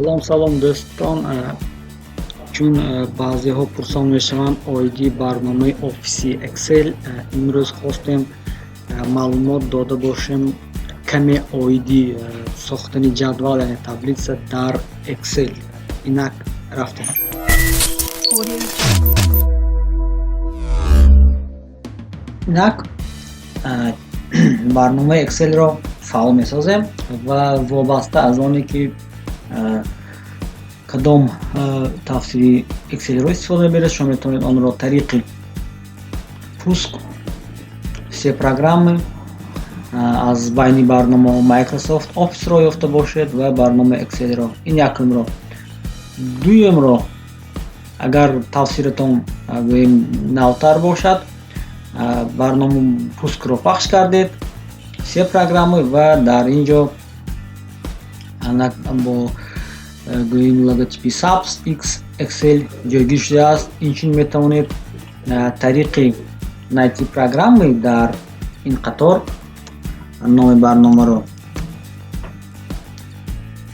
Салом, салом, дӯстон. Чун баъзеҳо пурсон мешаванд оиди барномаи офиси Excel, имрӯз хостем маълумот дода бошем каме оиди сохтани ҷадвал, яъне таблица дар Excel. Инак, рафтем. Инак, барномаи Excelро фаъол месозем ва вобаста аз оне ки кадом тафсири Excelро истифода мебаред, шумо метавонед онро тариқи пуск, все программы, аз байни барномаҳо Microsoft Office-ро ёфта бошед ва барномаи Excelро. Ин якум роҳ. Дуюм роҳ, агар тавсиратон, гӯем, навтар бошад, барнома пускро пахш кардед, все программы, ва дар ин ҷо бо, гӯем, логотипи сабз X Excel ҷойгир шудааст. Инчунин метавонед тариқи найти программы дар ин қатор номи барномаро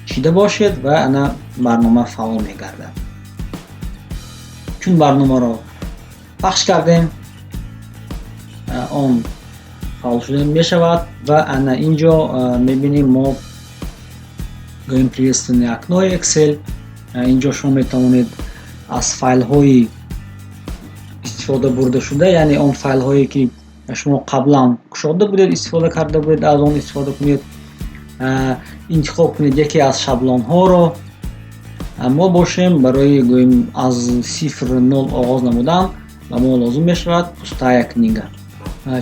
чида бошед ва ана барнома фаъол мегардад. Чун барномаро пахш кардем, он фаъол шуда мешавад ва ана ин ҷо мебинем мо, гӯем, приветственное окнои Excel. Инҷо шумо метавонед аз файлҳои истифода бурда шуда, яъне он файлҳое ки шумо қаблан кушода будед, истифода карда будед, аз он истифода кунед, интихоб кунед яке аз шаблонҳоро. Мо бошем, барои, гӯем, аз сифр, нол оғоз намудан ба мо лозим мешавад пустая книга.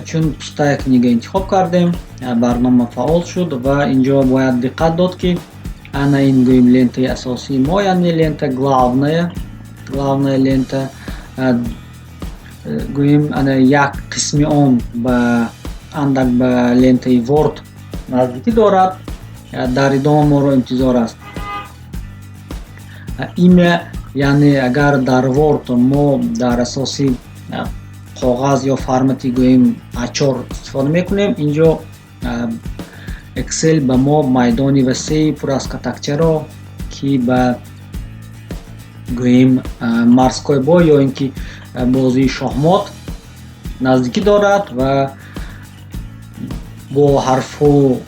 Чун пустая книга интихоб кардем, барнома фаъол шуд ва инҷо бояд диққат дод, ки ана ин, гӯем, лентаи асосии мо, яъне лента главная, главная лента, гӯем, ана як қисми он ба андак ба лентаи Word наздикӣ дорад. Дар идома моро интизор аст имя, яъне агар дар Word мо дар асоси коғаз ё формати, гӯем, А4 истифода мекунем, инҷо Excel ба мо майдони васеи пур аз катакчаро, ки ба, гӯем, морской бой ё ин ки бозии шоҳмот наздикӣ дорад ва бо ҳарфҳо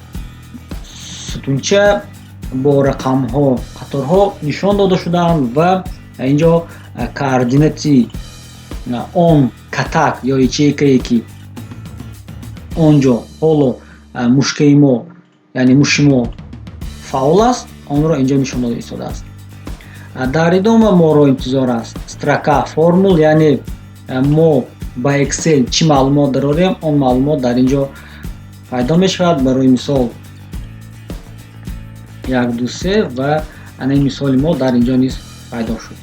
сутунча, бо рақамҳо қаторҳо нишон дода шудаанд ва инҷо координати он катак ё ячейкае, ки он ҷо ҳоло мушкаи мо, яъне муши мо фаъол аст, онро инҷо нишон дода истодааст. Дар идома моро интизор аст строка формул, яъне мо ба Excel чӣ маълумот дарорем, он маълумот дар ин ҷо пайдо мешавад. Барои мисол, як, ду, се, ва ана ин мисоли мо дар ин ҷо низ пайдо шуд.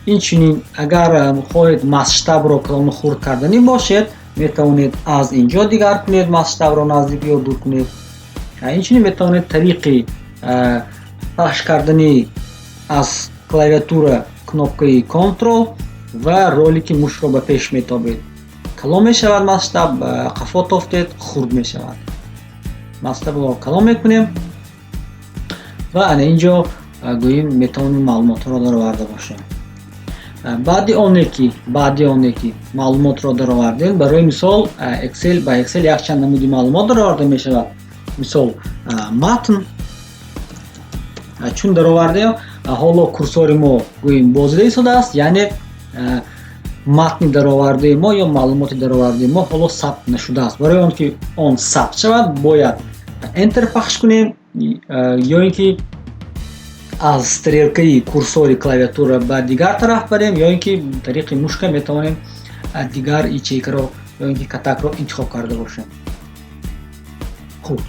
Инчунин, агар хоҳед масштабро калону хурд карданӣ бошед, метавонед аз ин ҷо дигар кунед, масштабро наздик ё дур кунед. Инчунин метавонед тариқи пахш кардани аз клавиатура кнопкаи Control ва ролики мушро ба пеш метобед, калон мешавад масштаб, қафо тофтед, хурд мешавад. Масштабро калон мекунем ва ана ин ҷо, гӯем, метавонем маълумотҳоро дароварда бошем. Баъди оне ки маълумотро даровардем, барои мисол, Excel, ба Excel якчанд намуди маълумот дароварда мешавад, мисол, матн. Чун даровардем, ҳоло курсори мо, гӯем, бозида истодааст, яъне матни даровардаи мо ё маълумоти даровардаи мо ҳоло сабт нашудааст. Барои он ки он сабт шавад, бояд Enter пахш кунем ё ин ки аз стрелкаи курсори клавиатура ба дигар тараф барем, ё ин ки тариқи мушка метавонем дигар ячейкаро ё ин ки катакро интихоб карда бошем. Хуб,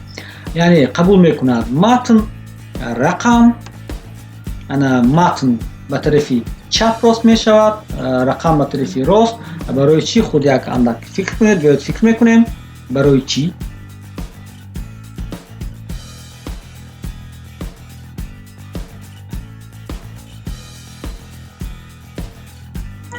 яъне қабул мекунад матн, рақам. Ана матн ба тарафи чап рост мешавад, рақам ба тарафи рост. Барои чӣ? Худ як андак фикр кунед. Биёед, фикр мекунем, барои чӣ.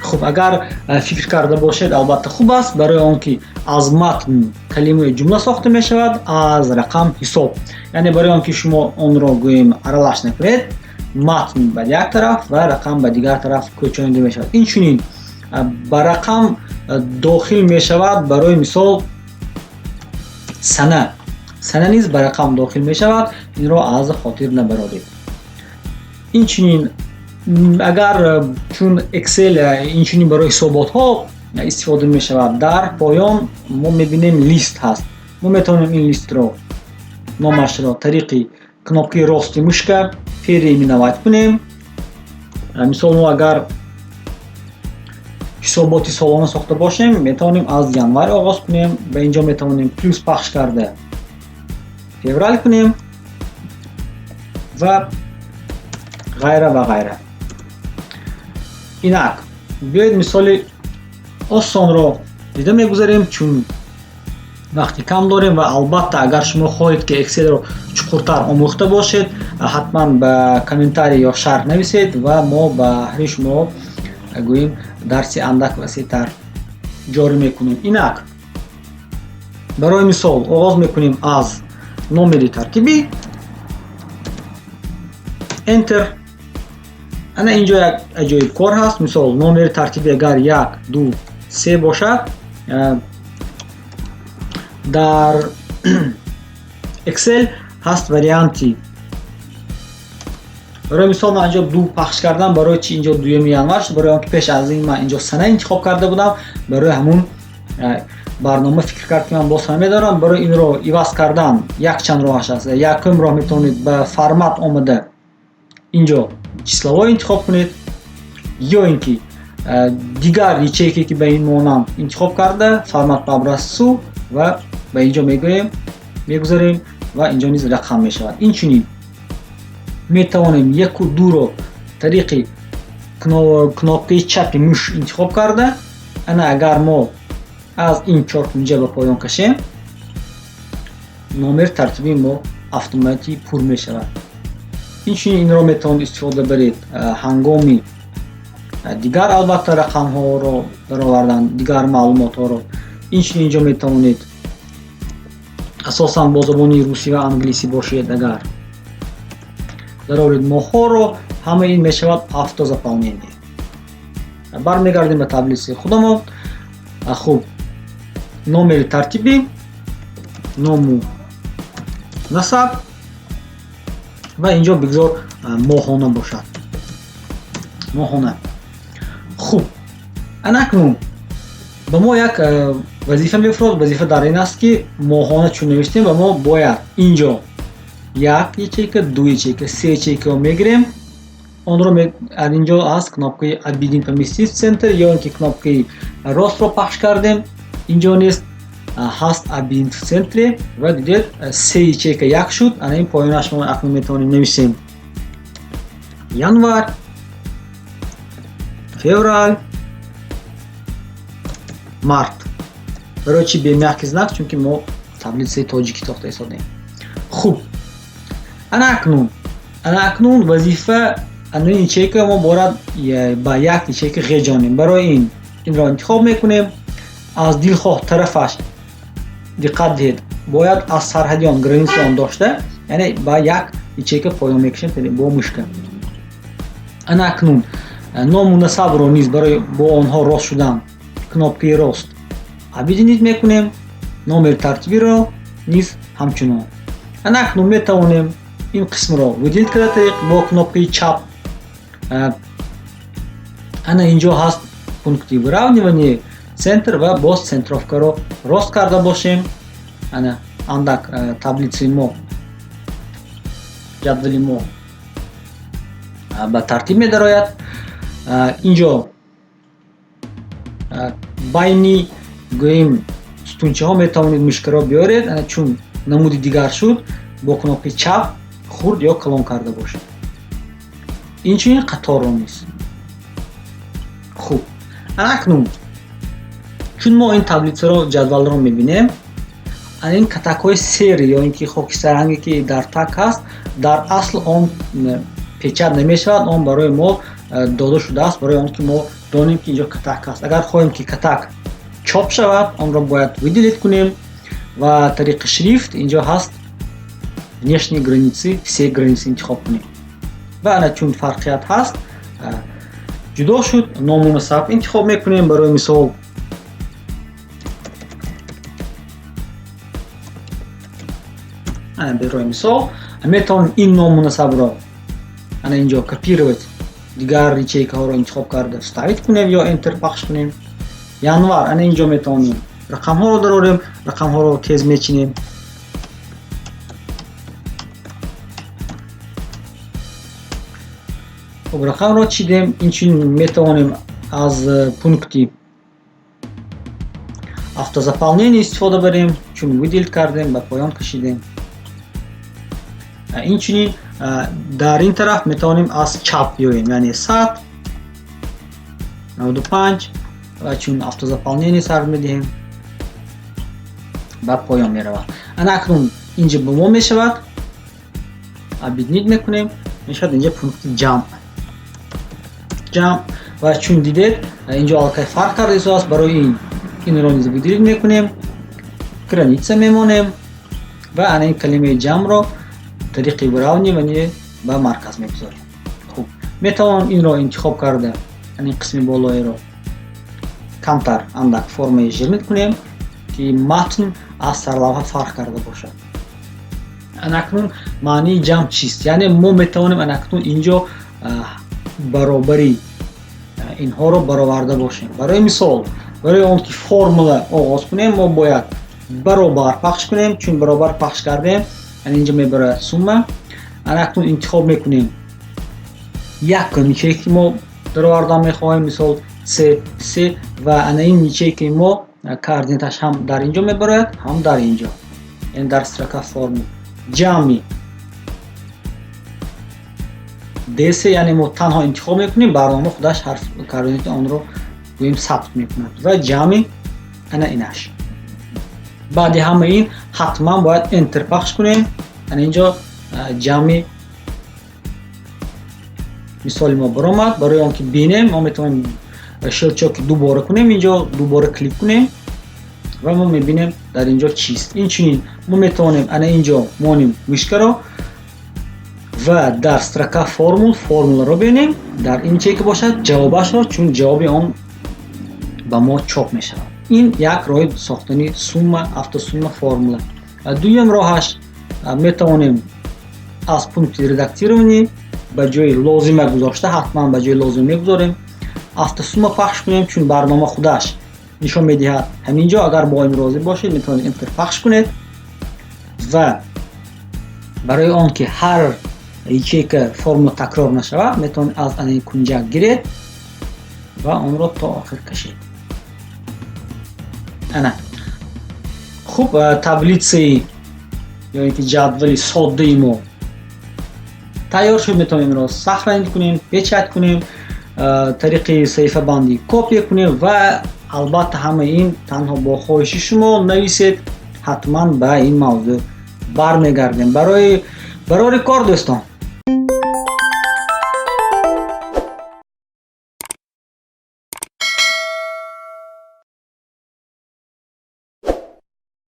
Хуб, агар фикр карда бошед, албатта, хуб аст. Барои он ки аз матн калимаи ҷумла сохта мешавад, аз рақам ҳисоб, яъне барои он ки шумо онро, гӯем, аралаш накунед. Матн ба як тараф ва рақам ба дигар тараф кӯчонида мешавад. Инчунин ба рақам дохил мешавад, барои мисол, сана. Сана низ ба рақам дохил мешавад, инро аз хотир набароред. Инчунин, агар чун Excel инчунин барои ҳисоботҳо истифода мешавад, дар поён мо мебинем, лист ҳаст. Мо метавонем ин листро, номашро тариқи кнопкаи рости мушка переименовать кунем. Мисол, мо агар ҳисоботи солона сохта бошем, метавонем аз январ оғоз кунем. Ба инҷо метавонем плюс пахш карда, феврал кунем ва ғайра ва ғайра. Инак, биёед, мисоли осонро дида мегузарем, чун вақти кам дорем. Ва албатта, агар шумо хоҳед, ки Excelро чуқуртар омӯхта бошед, ҳатман ба комментарий ё шарҳ нависед ва мо ба ҳари шумо, гӯем, дарси андак васеътар ҷорӣ мекунем. Инак, барои мисол, оғоз мекунем аз номери тартибӣ, Enter. Ана инҷо як аҷоиб кор ҳаст. Мисол, номери тартибӣ агар як, ду, се бошад, дар Excel ҳаст варианти. Барои мисол, ман инҷо ду пахш кардам. Барои чи инҷо 2 январ шуд? Барои он ки пеш аз ин ман инҷо сана интихоб карда будам. Барои ҳамун барнома фикр кард, ки ман боз сана медорам. Барои инро иваз кардан якчанд роҳаш аст. Якум роҳ: метавонед ба формат омада, инҷо числовой интихоб кунед ё ин ки дигар ячейка, ки ба ин монанд, интихоб карда, формат по образцу, ва ба инҷо мегӯем, мегузарем ва инҷо низ рақам мешавад. Инчунин метавонем яку дуро тариқи кнопкаи чапи муш интихоб карда, ана агар мо аз ин чоркунҷа ба поён кашем, номер тартибии мо автоматӣ пур мешавад. Инчунин инро метавонед истифода баред ҳангоми дигар, албатта, рақамҳоро даровардан, дигар маълумотҳоро. Инчунин инҷо метавонед, асосан бо забони русӣ ва англисӣ бошед агар, дароред моҳҳоро. Ҳамаи ин мешавад автозаполнение. Бармегардем ба таблицаи худамон. Хуб, номери тартибӣ, ному насаб ва инҷо бигзор моҳона бошад, моҳона. Хуб, анакнун ба мо як вазифа мефурод. Вазифа дар ин аст, ки моҳона чун навиштем, ба мо бояд инҷо як ячейка, ду ячейка, се ячейкаро мегирем. Онро аз инҷо аст кнопкаи «Объединить, поместить в центр» ё ин ки кнопкаи ростро пахш кардем, инҷо нест, ҳаст «Объединить в центре». Ва дидед, се ячейка як шуд. Ана ин поёнаш мо акнун метавонем нависем январ, феврал, март. Барои чи бе мягкий знак? Чунки мо таблицаи тоҷикӣ сохта истодем. Хуб, ана акнун вазифа ана ин ячейка мо борад ба як ячейка ғеҷонем. Барои ин инро интихоб мекунем аз дилхоҳ тарафаш. Диққат диҳед, бояд аз сарҳади он, границаи он дошта, яъне ба як ячейка поён мекашем бо мушка. Ана акнун ному насабро низ барои бо онҳо рост шудан кнопкаи рост, «Объединить» мекунем. Номери тартибиро низ ҳамчунон. Ана акнун метавонем ин қисмро выделить карда, тариқ бо кнопкаи чап, ана инҷо ҳаст пункти выравнивание, центр, ва боз центровкаро рост карда бошем. Ана андак таблицаи мо, ҷадвали мо ба тартиб медарояд. Инҷо байни, гӯем, сутунчаҳо метавонед мушкаро биёред. Ана чун намуди дигар шуд, бо кнопкаи чап хурд ё калон карда бошед. Инчунин қаторро низ. Хуб, акнун чун мо ин таблицаро, ҷадвалро мебинем, ин катакҳои серый ё ин ки хокистарранге, ки дар так ҳаст, дар асл он печать намешавад. Он барои мо дода шудааст, барои он ки мо донем, ки инҷо катак ҳаст. Агар хоҳем, ки катак чоп шавад, онро бояд выделить кунем ва тариқи шрифт, инҷо ҳаст внешние границы, все границы интихоб кунем. Ва ана чун фарқият ҳаст, ҷудо шуд. Номунасаб интихоб мекунем. Барои мисол, барои мисол метавонем ин номунасабро ана инҷо копировать, дигар ячейкаҳоро интихоб карда, вставить кунем ё Enter пахш кунем. Январ, ана инҷо метавонем рақамҳоро дарорем, рақамҳоро тез мечинем. Хуб, рақамро чидем. Инчунин метавонем аз пункти автозаполнение истифода барем. Чун выделить кардем, ба поён кашидем. Инчунин дар ин тараф метавонем аз чап биёем, яъне 100, 95, ва чун автозаполнение сар медиҳем, ба поён меравад. Ана акнун инҷа ба мо мешавад, объединить мекунем, мешавад инҷа пункти ҷамъ, ҷамъ. Ва чун дидед, инҷо аллакай фарқ карда истодааст. Барои ин инро низ выделить мекунем, граница мемонем ва ана ин калимаи ҷамъро тариқи выравнивание ба марказ мегузорем. Хуб, метавонам инро интихоб карда, ана ин қисми болоиро камтар, андак формаи жирнит кунем, ки матн аз сарлавҳа фарқ карда бошад. Анакнун маънии ҷамъ чист? Яъне мо метавонем анакнун инҷо баробари инҳоро бароварда бошем. Барои мисол, барои он ки формула оғоз кунем, мо бояд баробар пахш кунем. Чун баробар пахш кардем, ана инҷо мебарояд сумма. Анакнун интихоб мекунем якум ячейки мо даровардан мехоҳем, мисол с с, ва ана ин ячейки мо координаташ ҳам дар инҷо мебарояд, ҳам дар инҷо, яъне дар строка формул ҷамъи ДС. Яъне мо танҳо интихоб мекунем, барнома худаш ҳарф координати онро гӯем сабт мекунад, ва ҷамъи ана инаш. Баъди ҳама ин ҳатман бояд Enter пахш кунем. Ана инҷо ҷамъи мисоли мо баромад. Барои он ки бинем, мо метавонем щелчоки дубора кунем, инҷо дубора клик кунем ва мо мебинем, дар инҷо чист. Инчунин мо метавонем ана инҷо монем мышкаро ва дар строка формул формуларо бинем. Дар ин чие ки бошад, ҷавобашро, чун ҷавоби он ба мо чоп мешавад. Ин як роҳи сохтани сумма, автосумма формула. Дуюм роҳаш, метавонем аз пункти редактирование ба ҷои лозима гузошта, ҳатман ба ҷои лозима мегузорем, автосумма пахш кунем, чун барнома худаш нишон медиҳад ҳамин ҷо. Агар бо ин розӣ бошед, метавонед Enter пахш кунед. Ва барои он ки ҳар ячейка формула такрор нашавад, метавонед аз ана кунҷак гиред ва онро то охир кашед. Ана, хуб, таблицаи ё ин ки ҷадвали соддаи мо тайёр шуд. Метавонем инро сохранить кунем, печать кунем, тариқи саҳифабандӣ копия кунем. Ва албатта, ҳамаи ин танҳо бо хоҳиши шумо нависед. Ҳатман ба ин мавзӯъ бармегардем. Барои барори кор, дӯстон.